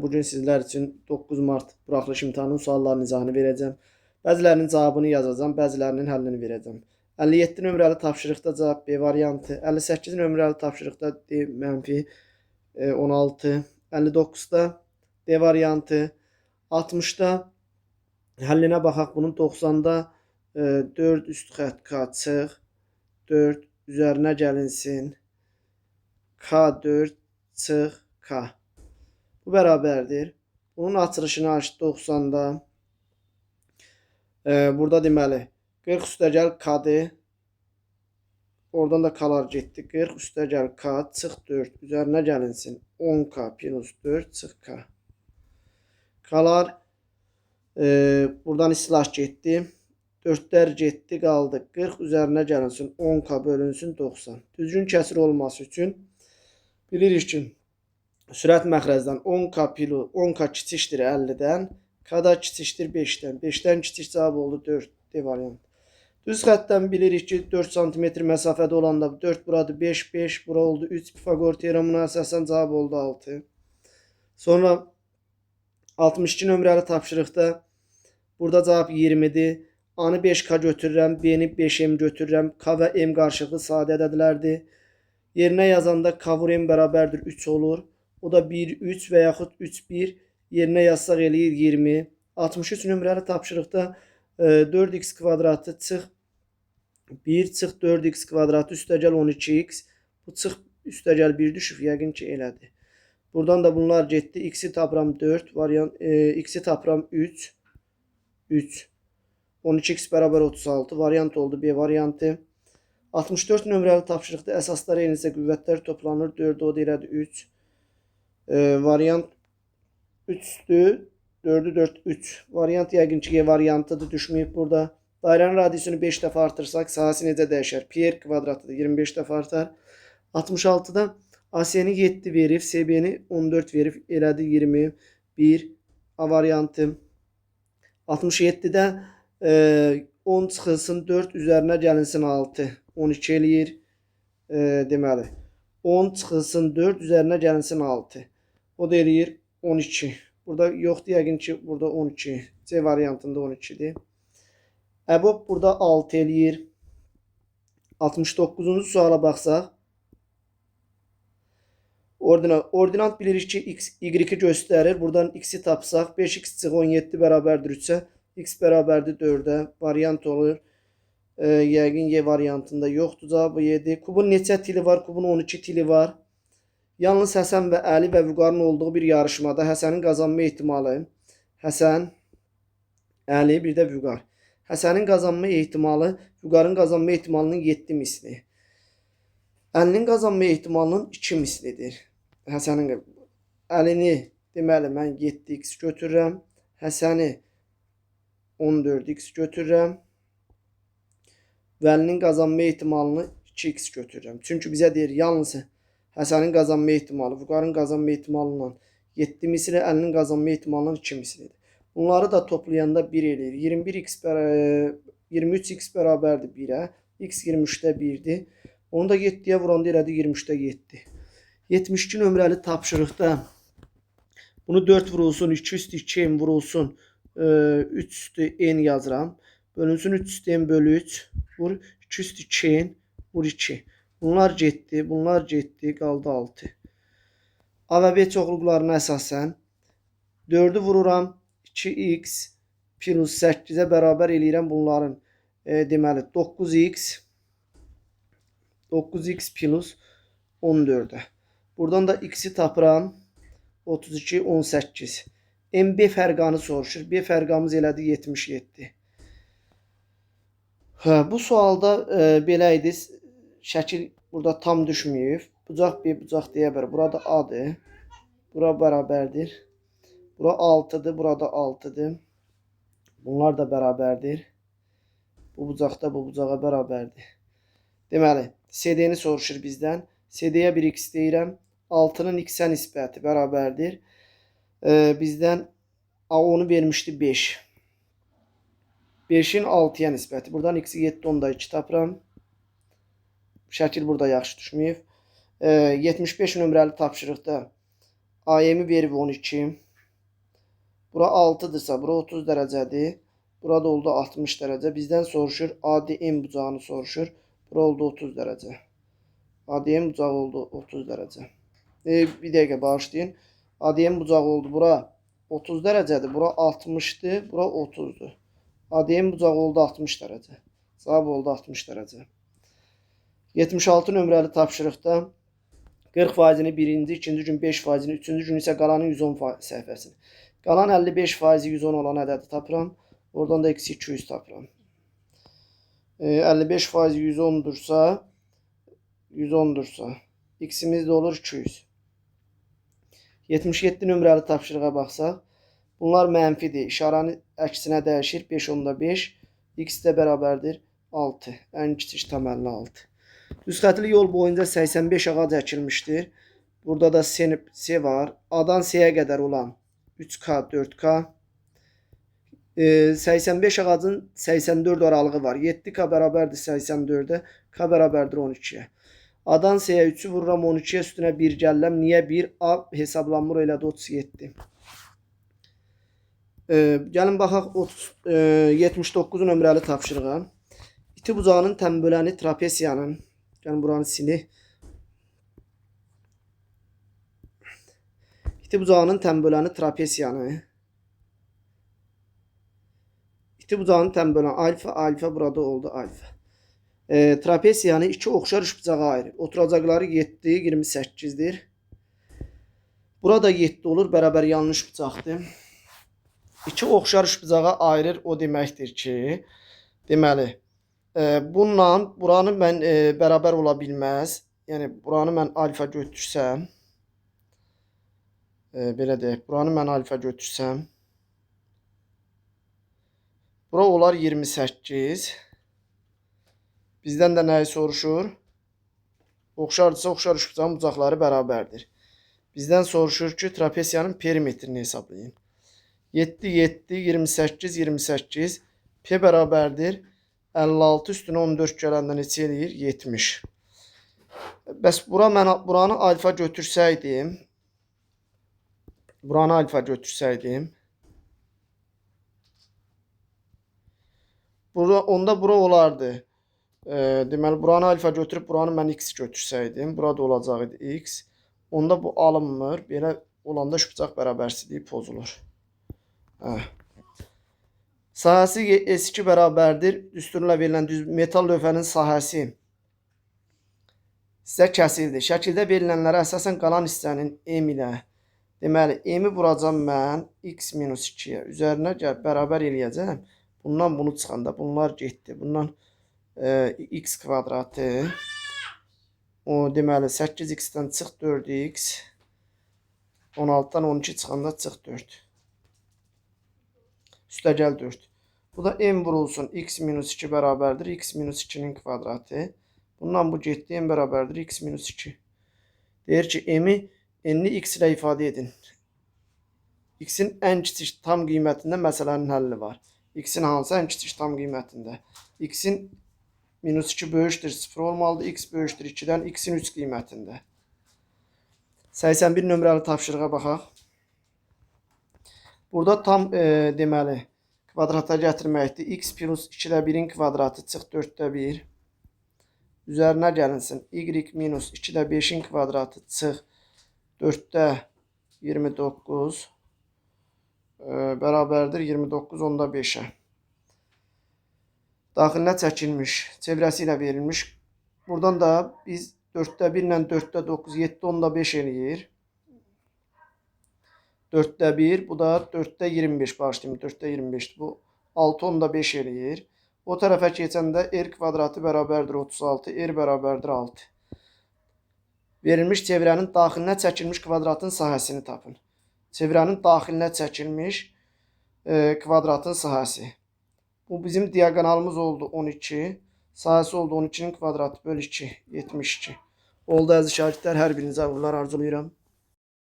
Bugün sizlər üçün 9 mart buraxılış imtahanının suallarının izahını verəcəm. Bəzilərinin cavabını yazacağam, bəzilərinin həllini verəcəm. 57 nömrəli tapşırıqda cavab B variantı, 58 nömrəli tapşırıqda D mənfi 16, 59-da D variantı, 60-da həllinə baxaq bunun 90-da 4 üst xətt K çıx, 4 üzərinə gəlinsin, K4 çıx K. Bu bərabərdir. Bunun açılışını aç 90-da. Burada deməli 40 üstəgəl K-dır. Oradan da K-lar getdi. 40 üstəgəl K çıx 4 üzərinə gəlinsin. 10K plus 4 çıx K. K-lar buradan islah getdi. 4-lər getdi, qaldı. 40 üzərinə gəlinsin. 10K bölünsün 90. Düzgün kəsir olması üçün bilirik ki, sürət məxrəcdən 10K plus 10K kiçikdir 50-dən, K da kiçikdir 5-dən. 5-dən kiçik cavab oldu 4 D variantı. Düz xəttdən bilirik ki, 4 sm məsafədə olanda 4 buradır 5, 5 bura oldu 3. Pifagor teoremına əsasən cavab oldu 6. Sonra 62 nömrəli tapşırıqda burada cavab 20-dir. A-nı 5K götürürəm, B-ni 5M götürürəm. K və M qarşılıqlı sadə ədədlərdir. Yerinə yazanda K vur M bərabərdir 3 olur. O da 1, 3 və yaxud 3, 1. Yerinə yazsaq eləyir 20. 63 nömrəli tapşırıqda 4x kvadratı çıx 1 çıx 4x kvadratı üstəgəl 12x. Bu çıx üstəgəl 1 düşüb, yəqin ki elədir. Buradan da bunlar getdi. X-i tapıram 4, variant x-i tapıram 3, 3. 12x bərabər 36 variant oldu B variantı. 64 nömrəli tapşırıqda əsaslar eynisə qüvvətlər toplanır. 4 o da elədi 3. Variant 3-dür. 4-ü 4, 3. Variant yəqin ki, G variantıdır. Düşməyib burada. Dairənin radiusunu 5 dəfə artırsaq, sahəsi necə dəyişər? Pi r kvadratıdır. 25 dəfə artar. 66-da AC-ni 7 verib, CB-ni 14 verib, elədi 21. A variantı. 67-də 10 çıxılsın 4 üzərinə gəlinsin 6. 12 eləyir. Deməli 10 çıxılsın 4 üzərinə gəlinsin 6. O da eləyir 12. Burada yoxdur yəqin ki, burada 12. C variantında 12-dir. Əbob burada 6 eləyir. 69-cu suala baxsaq. Ordinat bilirik ki, x, y-i göstərir. Buradan x-i tapsaq, 5x çıx 17 bərabərdir 3-ə, x bərabərdir 4-ə. Variant olur. Yəqin Y variantında yoxdur cavabı 7. Kubun neçə tili var? Kubun 12 tili var. Yalnız Həsən və Əli və Vüqarın olduğu bir yarışmada Həsənin qazanma ehtimalı Həsən, Əli, bir də Vüqar. Həsənin qazanma ehtimalı Vüqarın qazanma ehtimalının 7 misli. Əlinin qazanma ehtimalının 2 mislidir. Həsənin Əlini deməli mən 7x götürürəm. Həsəni 14x götürürəm. Vəlinin qazanma ehtimalını 2x götürürəm. Çünki bizə deyir yalnız Həsənin qazanma ehtimalı Vüqarın qazanma ehtimalından 7 misli, Əlinin qazanma ehtimalından 2 mislidir. Bunları da toplayanda 1 eləyir. 21x 23x bərabərdir 1-ə. X 23-də 1-dir. Onu da 7-yə vuranda elədi 23-də 7. 72 nömrəli tapşırıqda bunu 4 vurulsun, 2 üstü 2m vurulsun, 3 üstü n yazıram. Bölünsün 3 üstü n bölü 3 vur 2 üstü 2n vur 2. Bunlar getdi, bunlar getdi, qaldı 6. A və B çoxluqlarına əsasən 4-ü vururam 2x plus 8-ə bərabər eləyirəm bunların. Deməli 9x 9x plus 14-ə. Buradan da x-i tapıram 32 18. MB fərqanı soruşur. B fərqamız elədi 77. Hə, bu sualda belə idi. Şəkil burada tam düşməyib. Bucaq B, bucaq deyə bilər. Burada A-dır. Bura bərabərdir. Bura 6-dır, burada 6-dır. Bunlar da bərabərdir. Bu bucaq da bu bucağa bərabərdir. Deməli, CD-ni soruşur bizdən. CD-yə bir x deyirəm. 6-nın x-ə nisbəti bərabərdir. Bizdən A onu vermişdi 5. 5-in 6-ya nisbəti. Buradan x-i 7.2 tapıram. Şəkil burada yaxşı düşməyib. 75 nömrəli tapşırıqda AM-i verib 12. Bura 6-dırsa, bura 30 dərəcədir. Burada oldu 60 dərəcə. Bizdən soruşur, ADM bucağını soruşur. Bura oldu 30 dərəcə. ADM bucağı oldu 30 dərəcə. Bir dəqiqə bağışlayın. ADM bucağı oldu bura 30 dərəcədir. Bura 60-dır, bura 30-dur. ADM bucağı oldu 60 dərəcə. Cavab oldu 60 dərəcə. 76 nömrəli tapşırıqda 40%-ni birinci, ikinci gün 5%-ni, üçüncü gün isə qalanın 110 səhifəsini. Qalan 55%-i 110 olan ədədi tapıram. Oradan da x 200 tapıram. 55% 110-dursa, 110-dursa, x-imiz də olur 200. 77 nömrəli tapşırığa baxsaq, bunlar mənfidir. İşarəni əksinə dəyişir. 5.5, x də bərabərdir 6. Ən kiçik tam 56. Düzxətli yol boyunca 85 ağac əkilmişdir. Burada da C var. A-dan C-yə qədər olan 3K, 4K. 85 ağacın 84 aralığı var. 7K bərabərdir 84-ə, K bərabərdir 12-yə. A-dan C-yə 3-ü vururam 12-yə, üstünə 1 gəlirəm. Niyə 1? A hesablanmır, elə də 37. Gəlin baxaq 79 nömrəli tapşırığa. İti bucağının tənböləni trapesiyanın, gəlin buranı sini. İti bucağının tənböləni trapesiyanı. İti bucağının tənböləni alfa, alfa burada oldu alfa. Trapesiyanı iki oxşar üçbucağa ayırır. Oturacaqları 7, 28-dir. Burada 7 olur, bərabər yanlış bucaqdır. İki oxşar üçbucağa ayırır, o deməkdir ki, deməli, bununla buranı mən bərabər ola bilməz. Yəni, buranı mən alfa götürsəm, belə deyək, buranı mən alfa götürsəm, bura olar 28. Bizdən də nəyi soruşur? Oxşardısa, oxşar üçbucağın bucaqları bərabərdir. Bizdən soruşur ki, trapesiyanın perimetrini hesablayın. 7, 7, 28, 28. P bərabərdir. 56 üstünə 14 gələndə neçə eləyir? 70. Bəs bura mən buranı alfa götürsəydim, buranı alfa götürsəydim, bura, onda bura olardı. Deməli, buranı alfa götürüb buranı mən x götürsəydim, burada olacaq idi x. Onda bu alınmır. Belə olanda üçbucaq bərabərsizliyi pozulur. Hə. Sahəsi S2 bərabərdir. Düsturla verilən düz metal lövhənin sahəsi sizə kəsildi. Şəkildə verilənlərə əsasən qalan hissənin M ilə. Deməli, M-i vuracam mən x minus 2-yə. Üzərinə gəl, bərabər eləyəcəm. Bundan bunu çıxanda bunlar getdi. Bundan x kvadratı. O, deməli, 8x-dən çıx 4x. 16-dan 12 çıxanda çıx 4. Üstəgəl 4. Bu da m vurulsun. X minus 2 bərabərdir. X minus 2-nin kvadratı. Bundan bu getdi. M bərabərdir. X minus 2. Deyir ki, m-i n-ni x ilə ifadə edin. X-in ən kiçik tam qiymətində məsələnin həlli var. X-in hansı ən kiçik tam qiymətində? X-in minus 2 böyükdür 0 olmalıdır. X böyükdür 2-dən X-in 3 qiymətində. 81 nömrəli tapşırığa baxaq. Burada tam deməli kvadrata gətirməkdir. X plus 2-də 1-in kvadratı çıx 4-də 1. Üzərinə gəlinsin. Y minus 2-də 5-in kvadratı çıx 4-də 29 bərabərdir 29.5-ə. Daxilinə çəkilmiş, çevrəsi ilə verilmiş. Buradan da biz 4-də 1 ilə 4-də 9, 7.5 eləyir. 4-də 1, bu da 4-də 25, bağışlayın, 4-də 25-dir. Bu 6.5 eləyir. O tərəfə keçəndə r kvadratı bərabərdir 36, r bərabərdir 6. Verilmiş çevrənin daxilinə çəkilmiş kvadratın sahəsini tapın. Çevrənin daxilinə çəkilmiş kvadratın sahəsi. Bu bizim diaqonalımız oldu 12. Sahəsi oldu 12-nin kvadratı böl 2, 72. Oldu əziz şagirdlər, hər birinizə uğurlar arzulayıram.